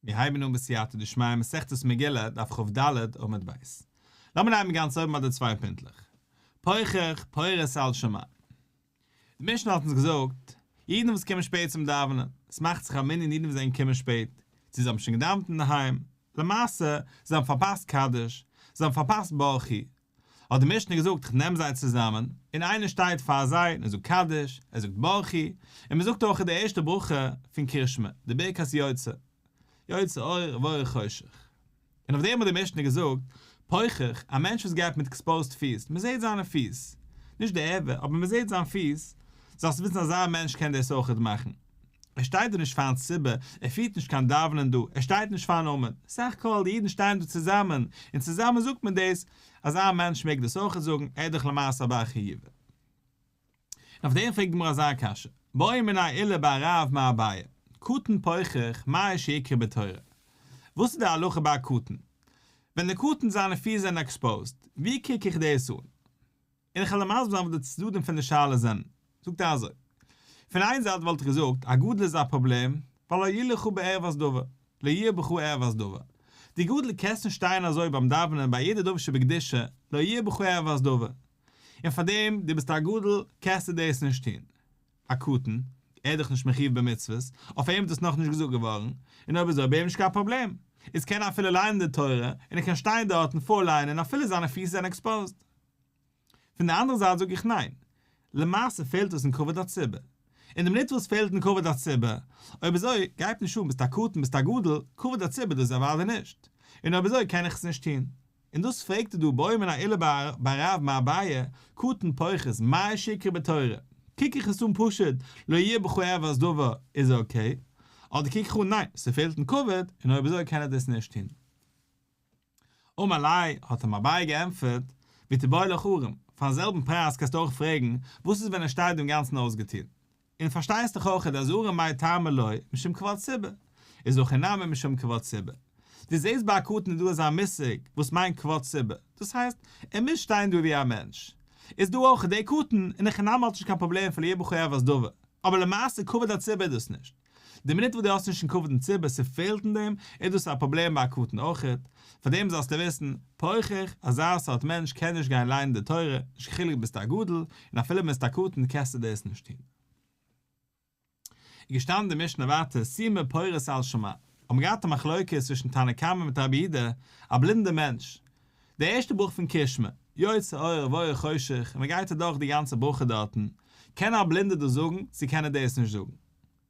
מיר הייבן אן בסייעתא דשמיא מסכת מגילה דף כ"ד עמוד ב'. לאמיר הייבן גאנץ אויבן ביי די צוויי פינטלעך. פוחח פורס על שמע. די משנה האט אונז געזאגט, אידן וואס קומען שפעט צום דאווענען, עס מאכט זיך א מנין אידן וואס זענען געקומען שפעט, צו זיי האבן שוין געדאווענט אינדערהיים, למעשה, זיי האבן פארפאסט קדיש, זיי האבן פארפאסט ברכו, האט די משנה געזאגט איך נעם זיי צוזאמען, און איינער שטייט פאר זיי און ער זאגט קדיש, ער זאגט ברכו, און מען זאגט אויך די ערשטע ברכה פון קרישמע, די ברכת יוצר, יוצר אור ובורא חושך. און אויף דעם האט די משנה געזאגט, פוחח, א מענטש וואס גייט מיט exposed פיס, מען זעט זיינע פיס, נישט די ערווה, אבער מען זעט זיין פיס, זאלסט וויסן אזא מענטש קען דאס אויכעט מאכן. ער שטייט דא נישט פארן ציבור, ער פירט נישט קיין דאווענען דא, ער שטייט נישט פארן עמוד, סך הכל די אידן שטייען דא צוזאמען, און צוזאמען זאגט מען דאס, אזא מענטש מעג דאס אויכעט זאגן, ער איז דאך למעשה א בר חיובא. און אויף דעם פרעגט די גמרא אזא קשיא, בעא מיניה עולא בר רב מאביי, קטן פוחח מהו שיקרא בתורה? וואס איז די הלכה ביי א קטן? ווען די קטן זיינע פיס זענען exposed, ווי קוק איך דאס אן? און איך וועל דיר מסביר זיין וואס די צדדים פון די שאלה זענען. זאגט ער אזוי, פון איין זייט וואלט איך געזאגט א גדול איז א פראבלעם, ווייל לא יהיה לך בערות דבר, לא יהיה בך ערות דבר. די גדול קענסט נישט שטיין אזוי ביים דאווענען ביי יעדע דבר שבקדושה, לא יהיה בך ערות דבר. און פארדעם, דו ביסט א גדול, קענסטו דאס נישט טון. א קטן, ער איז דאך נישט מחיוב במצוות, אויף אים איז דאס נאכנישט געזאגט געווארן, און אויב אזוי ביי אים נישט קיין פראבלעם, איז קען ער אפילו לייענען די תורה, און ער קען שטיין דארט און פארלייענען אפילו זיינע פיס זענען exposed. פון די אנדערע זייט זאג איך ניין, למעשה פעלט עס אין כבוד הציבור, און די מינוט וואס פעלט אין כבוד הציבור, אויב אזוי גייט נישט אן ביסט א קטן ביסט א גדול, כבוד הציבור דאס איז אוודאי נישט, און אויב אזוי קען איך עס נישט טון. און דאס פרעגט ער דא בעא מיניה עולא בר רב מאביי, קטן פוחת, מהו שיקרא בתורה? קוק איך עס אן פשוט, לא יהיה בך ערות דבר איז okay, אדער קוק איך אן ניין, ס'פעלט אין כבוד, און אויב אזוי קען ער דאס נישט טון. אמר ליה, האט אים אביי געענטפערט, ותיבעי לך ערום, פארן זעלבן פרייז קענסטו אויך פרעגן, וואס איז ווען ער שטייט דא אינגאנצן אויסגעטון? און פארשטייסט דאך אויך אז ערום מאי טעמא לא משום כבוד ציבור, איז הכא נמי משום כבוד ציבור. דו זעסט ביי א קטן איז דא אזא מושג וואס מיינט כבוד ציבור, דאס הייסט, ער מוז שטיין דא ווי א מענטש. איז דא אויך דער קטן, אין הכי נמי האט נישט קיין פראבלעם פון לא יהיה בך ערות דבר, אבער למעשה כבוד הציבור איז דאס נישט. די מינוט וואס דו האסט נישט קיין כבוד אין ציבור, ס'פעלט אין דעם, איז דאס א פראבלעם ביי א קטן אויכעט. פאר דעם זאלסטו וויסן, פוחח, אזא סארט מענטש קען נישט גיין ליינען די תורה, נישט קיין חילוק ביסט א גדול, און אפילו ביסט א קטן קענסטו דאס נישט טון. איז געשטאנען די משנה ווייטער סומא פורס על שמע, האבן געהאט א מחלוקת צווישן תנא קמא מיט רבי יהודה, א בלינדער מענטש, די ערשטע ברכה פון קרישמע, יוצר אור ובורא חושך, און מען גייט אדורך די גאנצע ברכה דארטן, קען א בלינדער דאס זאגן, צו קען ער דאס נישט זאגן?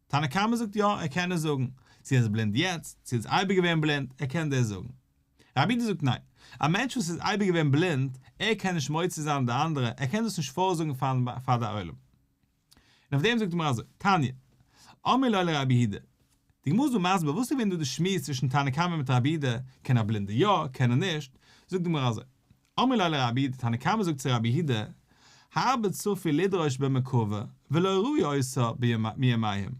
תנא קמא זאגט יא, ער קען עס זאגן, צו ער איז בלינד יעצט, צו ער איז אייביג געווען בלינד, ער קען דאס זאגן. רבי יהודה זאגט ניין, א מענטש וואס איז אייביג געווען בלינד, ער קען נישט מוציא זיין די אנדערע, ער קען דאס נישט פארזאגן פאר די עולם. און אויף דעם זאגט די גמרא אזוי, תניא, אמרו לו לרבי יהודה, די גמרא איז דא מסביר וואס איז געווען דא די שמועס צווישן תנא קמא מיט רבי יהודה, קען א בלינדער יא, קען ער נישט, זאגט די גמרא אזוי, אמרו לו לרבי יהודה, תנא קמא זאגט צו רבי יהודה, הרבה צפו לדרוש במרכבה ולא ראו אותה מימיהם.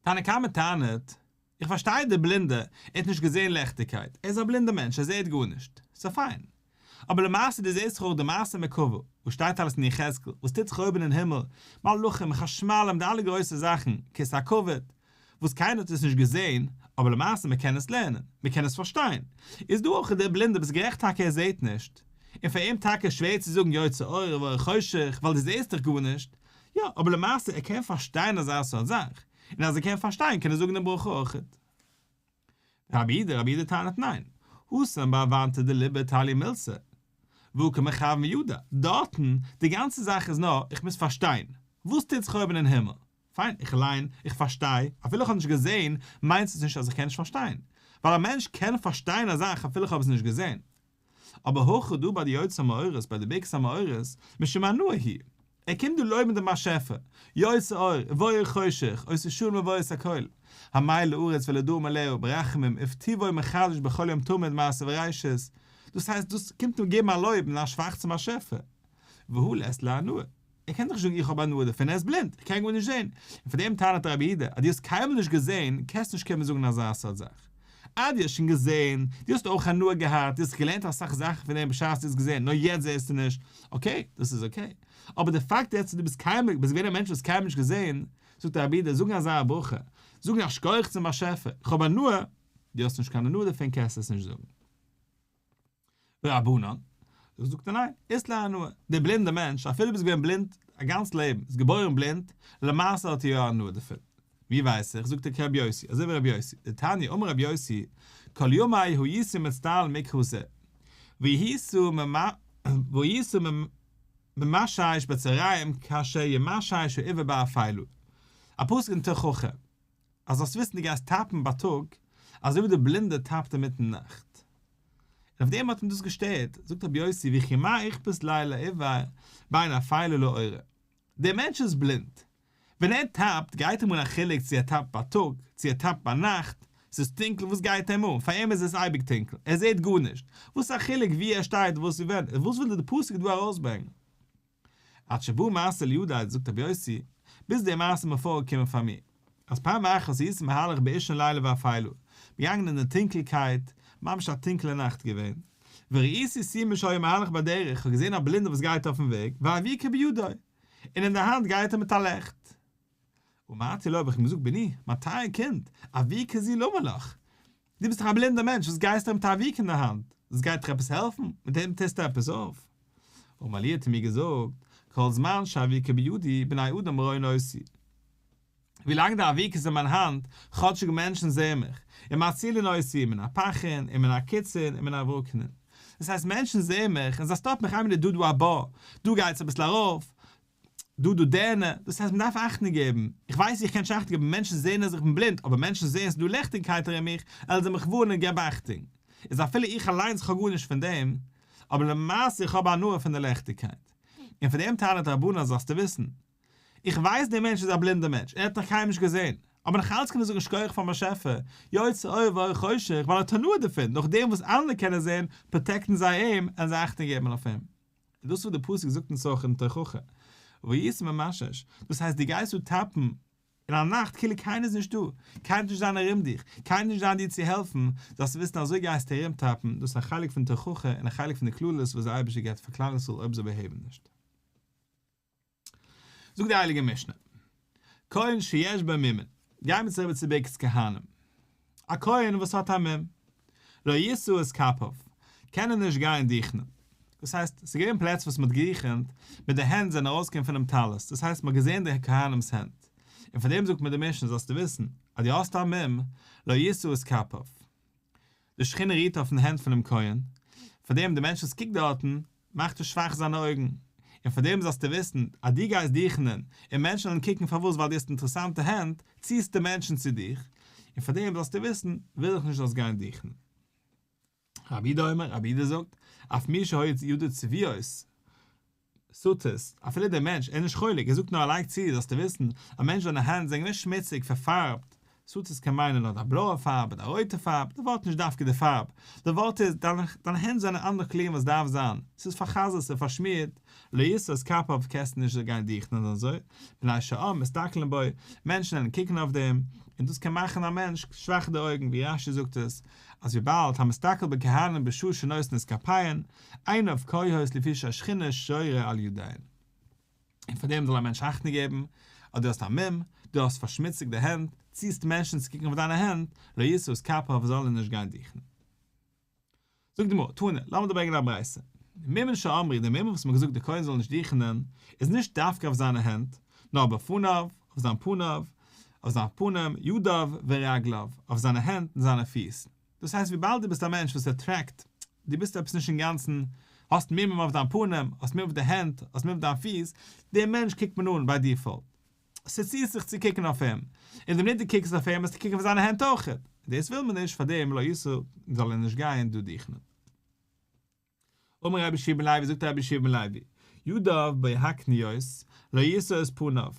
תנא קמא טענה'ט, איך פארשטיי דער בלינדער, ער האט נישט געזען לעכטיגקייט, ער איז א בלינדער מענטש, ער זעט גארנישט, ס'איז פיין. אבער למעשה דו זעסט דאך אויך די מעשה מרכבה, וואס שטייט אלעס אין יחזקאל, וואס טוט זיך אויבן אין הימל, מלאכים, חשמלים, די אלע גרויסע זאכן, כסא הכבוד, וואס קיינער האט עס נישט געזען, אבער למעשה מען קען עס לערנען, מען קען עס פארשטיין, איז דא אויך דער בלינדער ביסט גערעכט טאקע ער זעט נישט, און פאר אים טאקע איז שווער צו זאגן יוצר אור ובורא חושך ווייל דו זעסט דאך גארנישט, יא, אבער למעשה ער קען פארשטיין אזא סארט זאך, און אז ער קען פארשטיין קען ער זאגן דעם ברכה אויכעט. רבי יהודה, רבי יהודה טענה'ט ניין, התם באבנתא דליבא תליא מילתא, והא קא מכוון ידע, דארטן, די גאנצע זאך איז נאר איך מוז פארשטיין, וואס טוט זיך אויבן אין הימל, פיין, איך ליין, איך פארשטיי, אפילו איך האב נישט געזען, מיינט עס נישט אז איך קען נישט פארשטיין. ווייל א מענטש קען פארשטיין א זאך אפילו איך האב עס נישט געזען. אבער הכא דא ביי די יוצר המאורות, ביי די ברכת המאורות, משום הנאה היא. ער קומט דא לויבן דעם באשעפער, יוצר אור, ובורא חושך, עושה שלום ובורא את הכל, המאיר לארץ ולדרים עליה, ברחמים, ובטובו מחדש בכל יום תמיד מעשה בראשית. דאס הייסט, דאס קומט אים געבן א לויב און א שבח צום באשעפער. והא לית ליה הנאה. ער קען דאך נישט זאגן איך האב הנאה דערפון, ער איז בלינד, איך קען גארנישט זען. און פאר דעם טענה'ט רבי יהודה, אז דו האסט קיינמאל נישט געזען, קענסטו נישט קומען זאגן אזא סארט זאך. אז דו האסט שוין געזען, דו האסט אויך הנאה געהאט, דו האסט געלערנט אסאך זאכן פון דעם בשעת דו האסט געזען, נאר יעצט זעסטו נישט, okay, דאס איז okay. אבער די פאקט יעצט אז דו ביסט קיינמאל, ביסט געווען א מענטש וואס האט קיינמאל נישט געזען, זאגט רבי יהודה, זאגן אזא ברכה. זאגן א שכוח צום באשעפער, איך האב הנאה, דו האסט נישט קיין הנאה דערפון קענסטו עס נישט זאגן. ורבנן, דאס זאגט ער ניין, אית ליה הנאה, דער בלינדער מענטש, אפילו ביסט געווען בלינד א גאנץ לעבן, ביסט געבוירן בלינד, למעשה האט ער יא הנאה דערפון. ווי ווייס איך, זאגט ער כרבי יוסי, אזוי ווי רבי יוסי, דתניא אמר רבי יוסי, כל ימי הייתי מצטער על מקרא זה, והיית ממשש בצהריים כאשר ימשש העיוור באפילה. א פסוק אין תוכחה, אז זאלסט וויסן דו גייסט טאפן בייטאג, אזוי ווי דער בלינדער טאפט אינמיטן נאכט. און אויף דעם האט אים דאס געשטערט, זאגט רבי יוסי וכי מה אכפת ליה לעיוור בין אפילה לאורה. דער מענטש איז בלינד. ווען ער טאפט גייט אים אן א חילוק צו ער טאפט בייטאג, צו ער טאפט ביינאכט, ס'איז טונקל וואס גייט אים אן, פאר אים איז עס אייביג טונקל, ער זעט גארנישט, וואס איז א חילוק וואו ער שטייט וואס ווי ווען, וואס וויל דער פסוק דא ארויסברענגען? עד שבא מעשה לידי, זאגט רבי יוסי, ביז די מעשה איז מיר פארגעקומען פאר מיר, אז פעם אחת הייתי מהלך באישון לילה ואפילה, געגאנגען אין די טונקלקייט, ממש א טונקלע נאכט געווען, וראיתי סומא שהיה מהלך בדרך, איך האב געזען א בלינדער וואס גייט אויפן וועג, ואבוקה בידו, און אין די האנט גייט ער מיט א לעכט. אמרתי לו, האב איך אים געזאגט, בני, מיין טייער קינד, אבוקה זו למה לך? דו ביסט דאך א בלינדער מענטש, וואס גייסטו מיט א אבוקה אין די האנט? דאס גייט דיך עפעס העלפן? מיט דעם טוסטו עפעס אויף? אמר לי האט ער מיר געזאגט, כל זמן שאבוקה בידי, בני אדם רואין אותי. ווי לאנג די אבוקה איז אין מיין האנט, כאטשיג מענטשן זעען מיך, ומצילין אותי מן הפכין, ומן הקיצין, ומן הברקנין. דאס הייסט מענטשן זעען מיך און זיי סטאפן מיך איין מינוט דא דא א בור, דא גייט עס אביסל ארויף, דא דא דערנער, דאס הייסט מען דארף אכטונג געבן, איך ווייס איך קען נישט אכטונג געבן, מענטשן זעען אז איך בין בלינד, אבער מענטשן זעען ס'איז דא ליכטיגקייט ארום מיך, וועלן זיי מיך ווארענען געב אכטונג, איז אפילו איך אליינס איך האב גארנישט פון דעם, אבער למעשה איך האב הנאה פון די ליכטיגקייט. און פון דעם טענה'ט רבנן זאלסטו וויסן, איך ווייס דער מענטש איז א בלינדער מענטש, ער האט נאך קיינמאל נישט געזען, אבער נאך אלץ קען ער זאגן שכוח פארן באשעפער, יוצר אור ואור חושך, ווייל ער האט הנאה דערפון, נאכדעם וואס אנדערע קענען זען, פראטעקטן זיי אים, און זיי אכטונג געבן אויף אים. און דאס וואס די פסוק זאגט אונז אויך אין תוכחה, והיית ממשש, דאס הייסט דו גייסט דא טאפן אין א נאכט כאילו קיינער איז נישט דא, קיינער וועט נישט זיין ארום דיך, קיינער וועט נישט זיין דיר צו העלפן, זאלסטו וויסן אזוי גייסטו ארום טאפן, דאס איז א חלק פון תוכחה און א חלק פון די קללות וואס דער אייבערשטער געבט פאר כלל ישראל אויב זיי באהעבן נישט. זאגט די הייליגע משנה, כהן שיש בו מומין, גייען מיר צוריק צו ברכת כהנים, א כהן וואס האט א מום, לא ישא את כפיו, קען ער נישט גיין דוכנ'ען, דאס הייסט, ס'איז געווען פלעצער וואס מ'האט געדוכנ'ט, מיט די הענט זענען ארויסגעקומען פונעם טלית, דאס הייסט מ'האט געזען די כהנים'ס הענט, און פאר דעם זאגט מיר די משנה זאלסטו וויסן, אז דו האסט א מום, לא ישא את כפיו. די שכינה רוהט אויפן הענט פונעם כהן, פאר דעם די מענטש וואס קוקט דארטן, מאכט עס שוואך זיינע אויגן, און פאר דעם זאלסטו וויסן, אז דו גייסט דוכנ'ען, און מענטשן וועלן קוקן פארוואס ווייל דו האסט אינטערעסאנטע הענט, ציסטו מענטשן צו דיך, און פאר דעם זאלסטו וויסן, וויל איך נישט זאלסט גיין דוכנ'ען. רבי יהודה אומר, רבי יהודה זאגט, אף מי שהיו ידיו צבועות, סוטות, אפילו דער מענטש, ער איז נישט חולק, ער זאגט נאר ער לייגט צו, זאלסטו וויסן, א מענטש זיינע הענט זענען געווען שמוציג, פארפארבט, סוטות קען מיינען אדער א בלויע פארב אדער א רויטע פארב, די ווארט נישט דווקא די פארב, די ווארט איז, דיינע הענט זענען אנדערש clean וואס דארף זיין, ס'איז פאר'חזר'ט ס'איז פארשמירט, לא ישא את כפיו קענסטו נישט גיין דוכנ'ען אזוי, מפני שהעם מסתכלין בו, מענטשן וועלן קוקן אויף דעם, און דאס קען מאכן א מענטש שוואך די אויגן, ווי רש"י זאגט עס, אז וויבאלד המסתכל בכהנים בשעה שנושאין את כפיהן, עיניו כהות לפי שהשכינה שורה על ידיהן. און פאר דעם זאל א מענטש אכטונג געבן, אז דו האסט א מום, דו האסט פארשמוציגט די הענט, ציסט מענטשן צו קוקן אויף דיינע הענט, לא ישא את כפיו זאל ער נישט גיין דוכנ'ען. זאגט די גמרא, תנא, לאמיר דיר ברענגען א ברייתא. מומין שאמרו, די מומין וואס מ'האט געזאגט די כהן זאל נישט דוכנ'ען, איז נישט דווקא אויף זיינע הענט, נאר בפניו, אויף זיין פניו, אויף זיין פנים, ידיו ורגליו, אויף זיינע הענט און זיינע פיס. דאס הייסט וויבאלד דו ביסט א מענטש וואס attract, דו ביסט עפעס נישט אינגאנצן, האסט מומים אויף דיין פנים, האסט מומים אויף די הענט, האסט מומים אויף דיין פיס, דעם מענטש קוקט מען אן by default. ס'ציהט זיך צו קוקן אויף אים, און די מינוט דו קוקסט אויף אים וועסטו קוקן אויף זיינע הענט אויך, און דאס וויל מען נישט, פארדעם לא ישא זאל ער נישט גיין דא דוכנ'ען. אמר רבי יהושע בן לוי, זאגט רבי יהושע בן לוי, ידיו בוהקניות, לא ישא את פניו,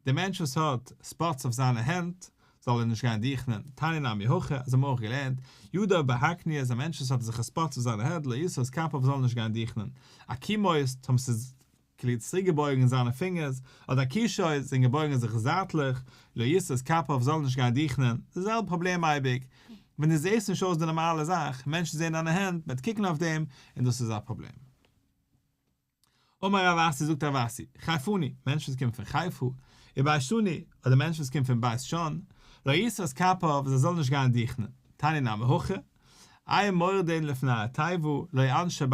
דער מענטש וואס האט spots אויף זיינע הענט, זאל ער נישט גיין דוכנ'ען, תניא נמי הכי, אזוי האבן מיר אויך געלערנט, ידיו בוהקניות, א מענטש וואס האט אזעלכע spots אויף זיינע הענט, לא ישא את כפיו זאל ער נישט גיין דוכנ'ען, עקומות, טאמער ס'איז כאילו צוריקגעבויגן זיינע פינגערס, אדער עקושות זענען געבויגן זיך זייטליך, לא ישא את כפיו זאל נישט גיין דוכנ'ען, די זעלבע פראבלעם אייביג, ווען דו זעסט נישט אויס די נארמאלע זאך, מענטשן זעען דיינע הענט, מען וועט קוקן אויף דעם, און דאס איז א פראבלעם. אמר רב אסי זאגט רב אסי, חיפני, מענטשן וואס קומען פון חיפה, וביישני, אדער מענטשן וואס קומען פון בית שאן, לא ישא את כפיו, זיי זאלן נישט גיין דוכנען. תניא נמי הכי, אין מורדין לפני התיבה, לא אנשי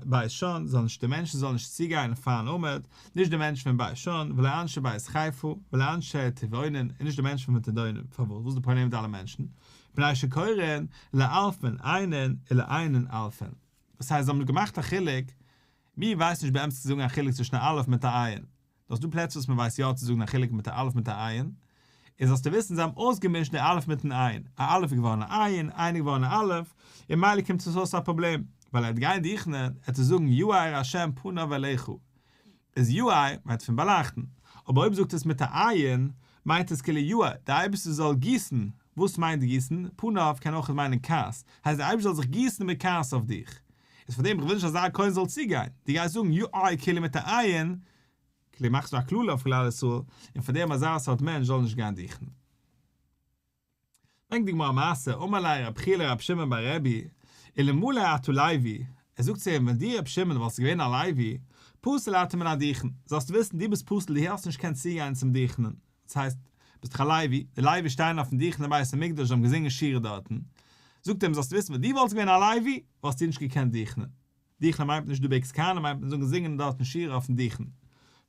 בית שן, זאלן נישט די מענטשן זאלן נישט צוגיין פארן עמוד, נישט די מענטשן פון בית שן, ולא אנשי בית חיפה, ולא אנשי טבעונין, און נישט די מענטשן פון טבעונין, פארוואס? וואס איז די פראבלעם מיט די אלע מענטשן? מפני שקורין לאלפין עיינין ולעיינין אלפין. דאס הייסט זיי האבן געמאכט א חילוק, מיר ווייסן נישט באמת צו זאגן א חילוק צווישן א אלף מיט א עין, נאר ס'דא פלעצער וואס מ'ווייסט יא צו זאגן א חילוק מיט א אלף מיט א עין, און זאלסטו וויסן זיי האבן אויסגעמישט די אלף מיטן עין, א אלף איז געווארן א עין, עין איז געווארן א אלף, און ממילא קומט עס אויס א פראבלעם, ווייל ער וועט גיין דוכנען, ער וועט זאגן יאר השם פניו אליך, איז יאר מיינט פון באלייכטן, אבער אויב זאגט עס מיט א עין, מיינט עס כאילו יאר, דער אייבערשטער זאל גיסן, וואס מיינט גיסן? פניו קען אויך מיינען כעס, הייסט דער אייבערשטער זאל זיך גיסן מיט כעס אויף דיך, איז פאר דעם איך וויל נישט אזא כהן זאל צוגיין, דו גייסט זאגן יאר כאילו מיט א עין, כאילו מאכסטו א קללה אויף כלל ישראל, און פאר דעם אזא סארט מענטש זאל נישט גיין דוכנען. ברענגט די גמרא א מעשה, אמר ליה רב חייא לרב שמעון בר רבי, אלמלא אתה לוי, ער זאגט צו אים, ווען דו רב שמעון וואלסט געווען א לוי, פסול אתה מן הדוכן, זאלסטו וויסן דו ביסט פסול דו האסט נישט געקענט צוגיין צום דוכנען, דאס הייסט, ביסט דאך א לוי, די לוי שטייען אויפן דוכן אין בית המקדש זיי האבן געזינגען שירה דארטן, זאגט ער אים זאלסטו וויסן ווען דו וואלסט געווען א לוי, וואלסטו נישט געקענט דוכנען. דוכנען מיינט מען נישט דא ברכת כהנים מיינט מען זאגן זינגען דארטן שירה אויפן דוכן.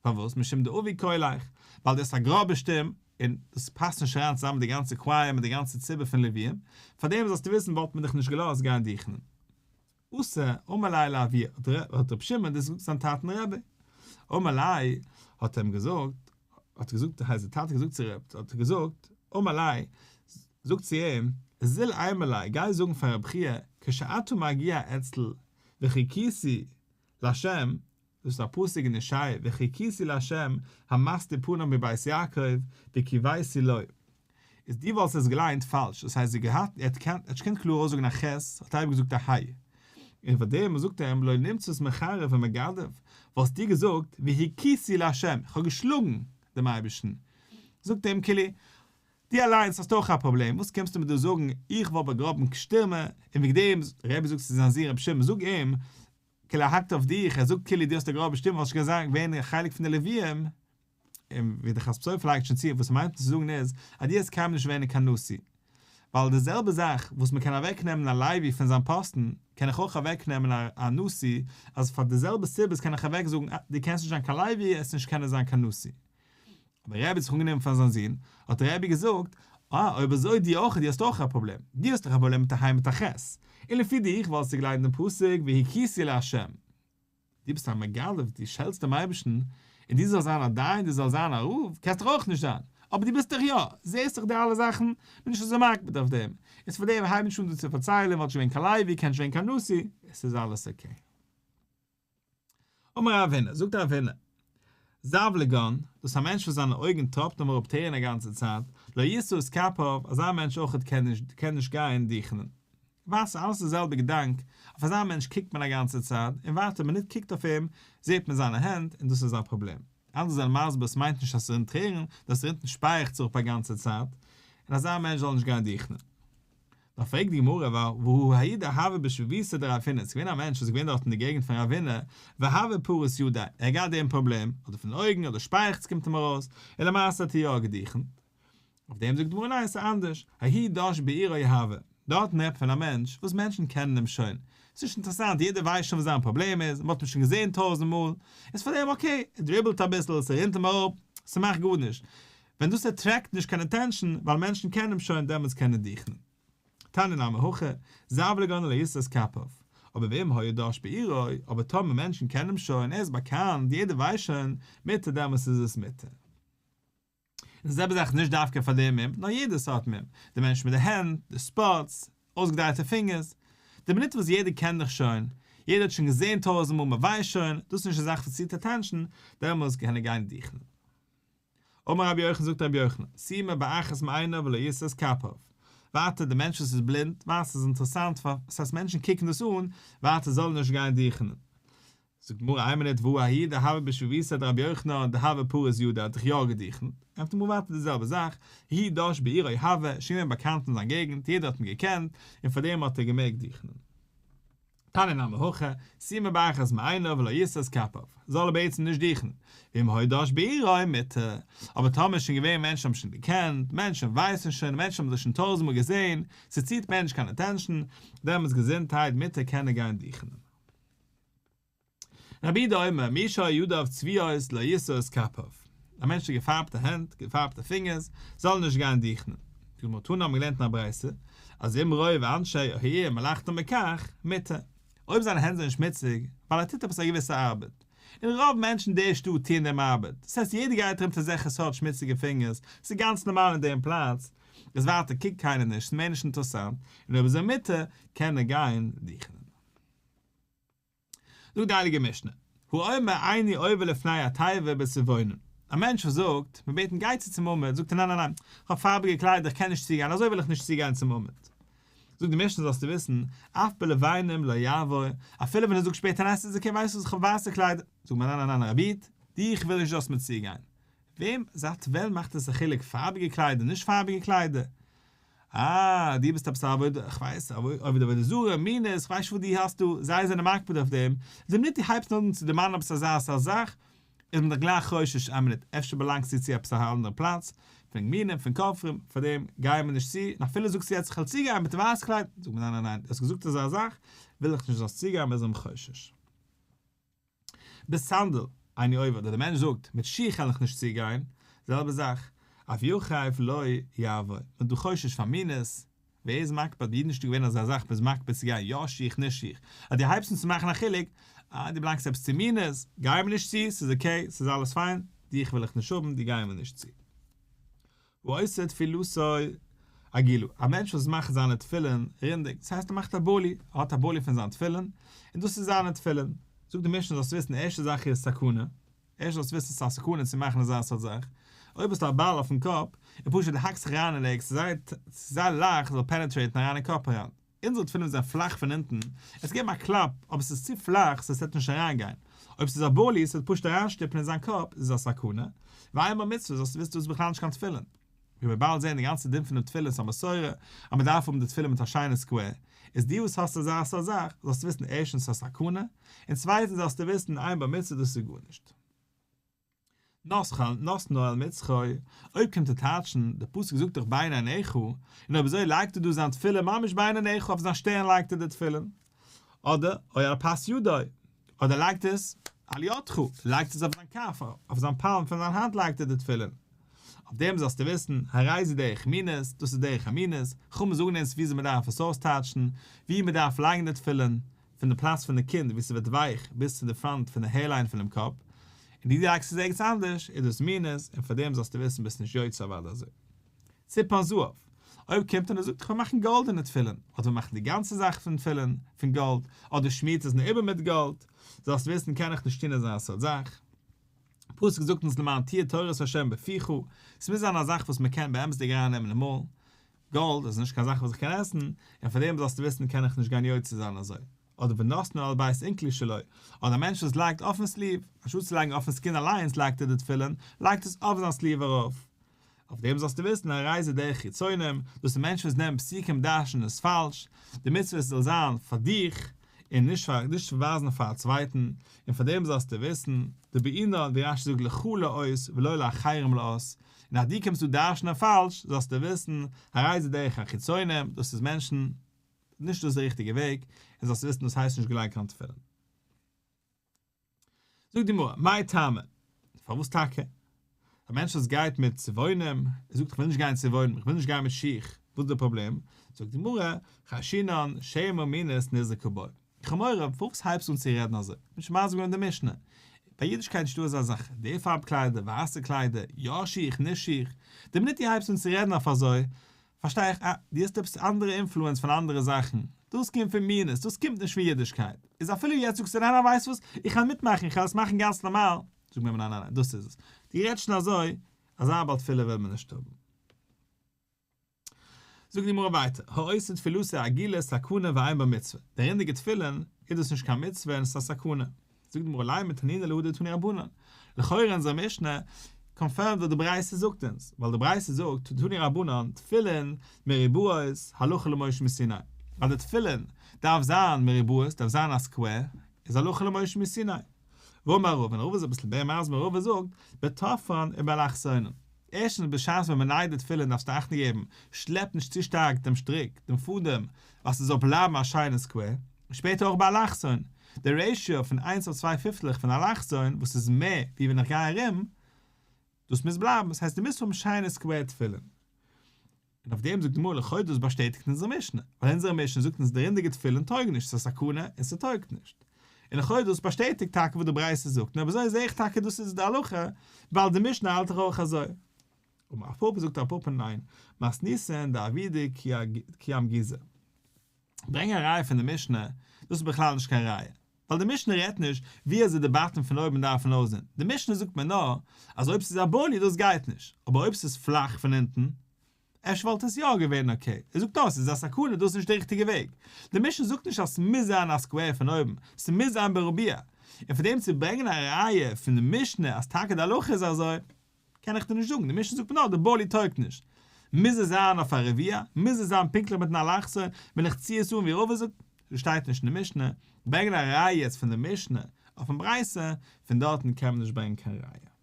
פארוואס? משום דעבי קולך, ווייל דו האסט א גראבע שטים, און דאס פאסט נישט אריין צוזאמען מיט די גאנצע קווייער מיט די גאנצע ציבור פון לוויים, פארדעם זאלסטו וויסן וואלט מען דיך נישט געלאזט גיין דוכנען. אתא, אמר ליה לאבוה, האט רבי שמעון דאס געזאגט צו זיין טאטן רבי. אמר ליה, האט ער אים געזאגט, האט געזאגט, הייסט דער טאטע געזאגט צו רב, האט ער געזאגט, אמר ליה, זאג צו אים, זיל אימא ליה, גיי זאגן פאר רב חייא, כשאתה מגיע אצל וחיכיתי לה', דאס איז א פסוק אין ישעיה, וחיכיתי לה' המסתיר פניו מבית יעקב וקיוויתי לו. איז דו וואלסט עס געליינט פאלש, דאס הייסט זי געהאט, ער האט געקענט, ער האט נישט געקענט קלאר ארויסזאגן א ח', האט ער אייביג געזאגט א ה'. און פאר דעם זאגט ער אים לא נמצאת מחרף ומגדף, וואלסטו געזאגט והכיתי לה', איך האב געשלאגן דעם אייבערשטן. זאגט ער אים כאילו, דו אליינס האסט אויך א פראבלעם, וואס קומסטו מיר דא זאגן, איך וואלט א גראבן שטימע, און וועגן דעם, רבי זאגט צו זיין זון רבי שמעון, זאג אים, כאילו ער האקט אויף דיך, ער זאגט כאילו דו האסט א גראבע שטימע וואלסט נישט געקענט זיין געווען א חלק פון די לוויים, און ווי דער חתם סופר לייגט שוין צו וואס ער מיינט צו זאגן איז אז דו וועסט קיינמאל נישט ווערן קיין נשיא, ווייל די זעלבע זאך וואס מען קען אוועק נעמען א לוי פון זיין פאסטן קען איך אויך אוועק נעמען א נשיא, אז פאר די זעלבע סיבות קען איך אוועק זאגן אה דו קענסט נישט זיין קיין לוי עסט נישט קענען זיין קיין נשיא. אבער רבי האט זיך אנגענומען פאר זיין זון, האט רבי געזאגט, אה אויב אזוי דו אויך דו האסט אויך א פראבלעם, דו האסט דאך א פראבלעם מיט א ה' מיט א ח', און לפי דיך וואלסטו געליינט דעם פסוק והכיתי לה'. דו ביסט א מגדף, דו שעלטסט דעם אייבערשטן, און דו זאלסט זיין א דיין, דו זאלסט זיין א רב, קענסט דאך אויך נישט זיין, אבער דו ביסט דאך יא, זעסט דאך די אלע זאכן, בין נישט אזוי מקפיד אויף דעם, איז פאר דעם הייב נישט אן דא צו פארציילן, וואלט נישט געווען קיין לוי, קען נישט ווערן קיין נשיא, עס איז אלעס okay. אמר רב הונא, זאגט רב הונא, זבלגן, דאס איז א מענטש וואס זיינע אויגן טראפט אים אראפ טרערן א גאנצע צייט, לא ישא את כפיו, אזא מענטש אויכעט קען נישט קען נישט גיין דוכנ'ען. ווייסט אלעס די זעלבע געדאנק, אויף אזא מענטש קוקט מען א גאנצע צייט, און ווייטער מינוט קוקט אויף אים, זעט מען זיינע הענט, און דאס איז א פראבלעם. אנדערע זענען מסביר עס מיינט נישט אז ס'רינט טרערן, נאר ס'רינט און שפייעכץ אראפ א גאנצע צייט, און אזא מענטש זאל נישט גיין דוכנ'ען. דאן פרעגט די גמרא והא ההוא דהוה בשיבבותיה דרב הונא, ס'איז געווען א מענטש וואס איז געווען דארט אין די געגנט פון רב הונא, והוה פריס ידיה, ער האט געהאט דעם פראבלעם, אדער פון אויגן אדער שפייעכץ קומט אים ארויס, און למעשה האט ער יא געדוכנט. אויף דעם זאגט די גמרא ניין ס'איז אנדערש, ההוא דש בעירו הוה, דארטן רעדט פון א מענטש וואס מענטשן קענען אים שוין, ס'איז נישט אינטערעסאנט יעדער ווייסט שוין וואס זיין פראבלעם איז, מ'האט אים שוין געזען טויזנט מאל, איז פאר דעם okay, ער דריבלט אביסל, ס'רינט אים אראפ, ס'מאכט גארנישט, ווען דאס attract נישט קיין attention ווייל מענטשן קענען אים שוין דעמאלטס קען ער דוכנ'ען. תניא נמי הכי, זבלגן לא ישא את כפיו. אבער ואם היה דש בעירו, אבער טאמער מענטשן קענען אים שוין, ער איז באקאנט, יעדער ווייסט שוין, מותר דעמאלטס איז עס מותר. און די זעלבע זאך נישט דווקא פאר דעם מום, נאר יעדע סארט מום, די מענטש מיט די הענט, די spots, אויסגעדרייטע פינגערס, די מינוט וואס יעדער קען דיך שוין, יעדער האט שוין געזען טויזנט מאל, מען ווייסט שוין, דאס איז נישט א זאך וואס ציט attention, דעמאלטס קען ער גיין דוכנ'ען. אמר רבי יוחנן זאגט רבי יוחנן, סומא באחת מעיניו ולא ישא את כפיו. ווייטער די מענטש וואס איז בלינד, ווייל ס'איז אינטערעסאנט פאר, ס'הייסט מענטשן קוקן דאס אן, ווייטער זאל ער נישט גיין דוכנ'ען. זאגט די גמרא איין מינוט והא ההוא דהוה בשיבבותיה דרבי יוחנן דהוה פריס ידיה האט דאך יא געדוכנ'ט, ענטפערט די גמרא ווייטער די זעלבע זאך, ההוא דש בעירו הוה, שוין געווען באקאנט אין זיין געגנט, יעדער האט אים געקענט, און פארדעם האט ער געמעגט דוכנ'ען. תניא נמי הכי, סומא באחת מעיניו ולא ישא את כפיו, זאל ער בעצם נישט דוכנ'ען, ואם היה דש בעירו מותר, אבער טאמער איז שוין געווען מענטשן האבן שוין געקענט, מענטשן ווייסן שוין, מענטשן האבן זיך שוין טויזנט מאל געזען, ס'ציט מער נישט קיין אטענשאן, דעמאלטס געזונטהייט מותר קען ער גיין דוכנ'ען. רבי יהודה אומר, מי שהיו ידיו צבועות לא ישא את כפיו. א מענטש האט געפארבטע הענט, געפארבטע פינגערס, זאל ער נישט גיין דוכנ'ען. די גמרא תנא האבן געלערנט אין א ברייתא, אז אם רוב אנשי העיר מלאכתם בכך, מותר. אויב זיינע הענט זענען שמוציג, ווייל ער טוט עפעס א געוויסע ארבעט, און רוב מענטשן אין די שטאט טוען דעם ארבעט, דאס הייסט יעדער גייט ארום מיט אזעלכע סארט שמוציגע פינגערס, ס'איז גאנץ נארמאל אין דעם פלאץ, איז ווייטער קוקט קיינער נישט, ס'איז מער נישט אינטערעסאנט, און אויב אזוי מותר, קען ער גיין דוכנ'ען. זאגט די הייליגע משנה, האומר איני עובר לפני התיבה בצבעונין, א מענטש וואס זאגט, מען בעט אים גיי צו צום עמוד, זאגט ער ניין ניין ניין, איך האב פארביגע קליידער איך קען נישט צוגיין, אזוי וויל איך נישט צוגיין צום עמוד. זאגט די משנה זאלסטו וויסן, אף בלבנים לא יעבור, אפילו ווען ער זאגט שפעטער ניין ס'איז אקעי ווייסט וואס איך האב ווייסע קליידער, זאגט מען ניין ניין ניין רבי איד, דיך וויל איך נישט זאלסט מיר צוגיין. וועם, זייט ווען מאכט עס א חילוק פארביגע קליידער נישט פארביגע קליידער? אה, דו ביסט עפעס א עבודה, איך ווייס, עובד עבודה זרה, מינות, איך ווייס נישט וואס דו האסט דא, זיי זענען מקפיד אויף דעם, די מינוט דו הייבסט אן צו דערמאנען עפעס אזא סארט זאך, איז מען דיך גלייך חושש, איין מינוט, אפשר באלאנגסטו צו עפעס א אנדערע פלאץ, פון מינים, פון כופרים, פאר דעם גייען מיר נישט צו, און אפילו זאגסטו יעצט איך וועל צוגיין מיט ווייס קלייד, זאגט מען ניין ניין ניין, דו האסט געזאגט אזא זאך, וויל איך נישט זאלסט צוגיין, מיר זענען חושש. בסנדל, איני עובר, אדער דער מענטש זאגט, מיט שיך וועל איך נישט צוגיין, זעלבע זאך, אף יחף לא יעבור, מען איז דא חושש פאר מינות, ווער איז מקפיד, ביי אידן נישטא געווען אזא זאך מ'איז מקפיד צו גיין יא שיך נישט שיך, אז דו הייבסט אן צו מאכן א חילוק, אה דו באלאנגסט עפעס צו מינות, גיי מיר נישט צו, ס'איז okay, ס'איז אלעס פיין, דיך וויל איך נישט האבן, דו גיי מיר נישט צו. העושה תפילתו עגולה, א מענטש וואס מאכט זיינע תפילין רינדיג, דאס הייסט ער מאכט א באלי, ער האט א באלי פון זיין תפילין, און דאס איז זיינע תפילין. זאגט די משנה זאלסט וויסן, ערשטע זאך איז סכנה, ערשט זאלסט וויסן ס'איז א סכנה צו מאכן אזא סארט זאך, אויב האסטו א באל אויפן קאפ, און פשוט האקסט זיך אריין אין ערגעץ, ס'איז זייער לייכט ס'זאל penetrate ן אריין אין קאפ אריין. אונזערע תפילין זענען פלאך פון אונטן, עס געבן א קלאפ, אבער ס'איז צו פלאך סאו ס'וועט נישט אריינגיין. אויב ס'איז א באלי ס'וועט פשוט אריינשטופן אין זיין קאפ, איז עס א סכנה. ואין בה מצוה זאלסטו וויסן דאס איז בכלל נישט קיין תפילין. ווי מיר באלד זעהן די גאנצע דין פונעם תפילין איז א מסורה אז מ'דארף האבן די תפילין מיט א שיינע square, איז דו וואס האסט אזא סארט זאך, זאלסטו וויסן ערשטנס ס'איז א סכנה, און צווייטנס זאלסטו וויסן אין בה מצוה דאס איז גארנישט. נותנו על מצחו, אויב קומט ער טייטשן, די פסוק זאגט דאך בין עיניך, און אויב אזוי לייגט ער דא זיין תפילין ממש בין עיניך אויף זיין שטערן לייגט ער די תפילין, אדער או על פס ידו, אדער לייגט עס על ידך, לייגט עס אויף זיין כף, אויף זיין palm פון זיין האנט לייגט ער די תפילין. אויף דעם זאלסטו וויסן, הרי זה דרך מינות, דאס איז דרך המינות, חכמים זאגן אונז וויאזוי מען דארף עס אויסטייטשן, ווי מען דארף לייגן די תפילין, פון די פלאץ פון די קינד וואו ס'ווערט ווייך ביז צו די front פון די hairline פונעם קאפ, און דו לייגסט עס ערגעץ אנדערש, איז דאס מינות, און פאר דעם זאלסטו וויסן ביסט נישט יוצא אוודאי אזוי. ציפן זהב, אויב קומט און ער זאגט איך וויל מאכן גאלדענע תפילין, אדער מאכן די גאנצע זאך פון תפילין פון גאלד, אדער שמירט עס נאר איבער מיט גאלד, זאלסטו וויסן קען איך נישט טון אזא סארט זאך. פסוק זאגט אונז למען תהיה תורת ה' בפיך, ס'מוז זיין א זאך וואס מ'קען באמת'דיג ארייננעמען אין מויל, גאלד איז נישט קיין זאך וואס איך קען עסן, און פאר דעם זאלסטו וויסן קען איך נישט גיין יוצא זיין אזוי. אדער ונתנו על בית אונקלי שלו, אדער א מענטש וואס לייגט אויפן sleeve, אנשטאט צו לייגן אויפן skin אליינס לייגט ער די תפילין, לייגט עס אויף זיין sleeve ארויף. אויף דעם זאלסטו וויסן הרי זה דרך חיצונים, דאס איז מענטשן וואס נעמען פסוקים דרש'נען עס פאלש, די מצוה עס זאל זיין פאר דיך, און נישט פאר נישט צו ווייזן פאר א צווייטן, און פאר דעם זאלסטו וויסן, דבעינן ווי רש"י זאגט לך לאות ולא לאחרים לאות, און אז דו קומסט דא דרש'נען פאלש, זאלסטו וויסן, הרי זה דרך החיצונים, דאס איז מענטשן, נישט דאס איז די ריכטיגע וועג, און זאלסטו וויסן דאס הייסט נישט געלייגט קיין תפילין. זאגט די גמרא, מאי טעמא? פארוואס טאקע? א מענטש וואס גייט מיט צבעונים, ער זאגט איך וויל נישט גיין צבעונים, איך וויל נישט גיין מיט שיך, וואס איז די פראבלעם? זאגט די גמרא, חיישינן שמא מינות נזרקה בו. איך האב מורא, פארוואס הייבסטו אן צו רעדן אזוי? כ'בין שוין מסביר געווען די משנה. ביי אידישקייט נישטא אזא זאך, די פארב קליידער, ווייסע קליידער, יא שיך, נישט שיך. די מינוט דו הייבסט אן צו רעדן אויף אזוי, פארשטיי איך, אה, דו האסט עפעס אנדערע influence פון אנדערע זאכן, דאס קומט פון מינות, דאס קומט נישט פון אידישקייט. איז אפילו יעצט זאגסטו ניין ניין ווייסט וואס, איך וועל מיטמאכן, איך וועל עס מאכן גאנץ נארמאל, זאג מיר ניין ניין ניין, דאס איז עס. דו רעדסט שוין אזוי, אזא בעל תפילה וויל מען נישט האבן. זאגט די גמרא ווייטער, העושה תפילתו עגולה סכנה ואין בה מצוה, די רינדיגע תפילין איז דאס נישט קיין מצוה און עס איז א סכנה. זאגט די גמרא לימא תנינא להא דתנו רבנן, לכאורה אונזער משנה confirm ט וואס די ברייתא זאגט אונז, ווייל די ברייתא זאגט תנו רבנן תפילין מרובעות הלכה למשה מסיני. אז די תפילין דארף זיין מרובעות, דארף זיין א square, איז הלכה למשה מסיני. ואמר רבא, און רבא איז אביסל מער מסביר, רבא זאגט, בתופרן ובאלכסונן. ערשטנס בשעת ווען מען נייט די תפילין דארפסטו אכטונג געבן, שלעפ נישט צו שטארק דעם שטריק, דעם פאדעם, ווייל ס'זאל בלייבן א שיינע square, און שפעטער אויך ביי אלכסון, די ratio פון איינס אויף צוויי פיפטלעך פון אלכסון וואס איז מער ווי ווען איך גיי ארום, דאס מוז בלייבן, דאס הייסט דו מוזט האבן שיינע square תפילין. און אויף דעם זאגט די גמרא לכאו' דאס באשטעטיגט אונזער משנה, ווייל אונזערע משנה זאגט אונז די רינדיגע תפילין טויג נישט, ס'איז א סכנה און ס'טויגט נישט. און לכאו' דאס באשטעטיגט טאקע וואס די ברייתא זאגט, און אויב אזוי זעה איך טאקע דאס איז די הלכה, ווייל די משנה האלט דאך אויך אזוי. אמר רב פפא זאגט רב פפא ניין, מתניתין דעבידא כי אמגיזא. ברענג א ראיה פון די משנה, דאס איז בכלל נישט קיין ראיה. ווייל די משנה רעדט נישט ווי אזוי די בתים פון אויבן דארפן אויסזען, די משנה זאגט מיר נאר אז אויב ס'איז א בולי דאס גייט נישט, אבער אויב ס'איז פלאך פון אונטן, אפשר וואלט עס יא געווען okay, ער זאגט נאר ס'איז א סכנה דאס איז נישט די ריכטיגע וועג, די משנה זאגט נישט אז ס'מוז זיין א square פון אויבן, ס'מוז זיין ברביע, און פון דעם צו ברענגען א ראיה פון די משנה אז טאקע די הלכה איז אזוי, קען איך דיר נישט זאגן, די משנה זאגט מיר נאר די בולי טויגט נישט. מוז עס זיין אויף א רביע? מוז עס זיין פונקטליך מיטן אלכסון? ווען איך צי עס אן ווי רבא זאגט? דאס שטייט נישט אין די משנה. ברענגען א ראיה יעצט פון די משנה אויפן ברייתא, פון דארטן קען מען נישט ברענגען קיין ראיה.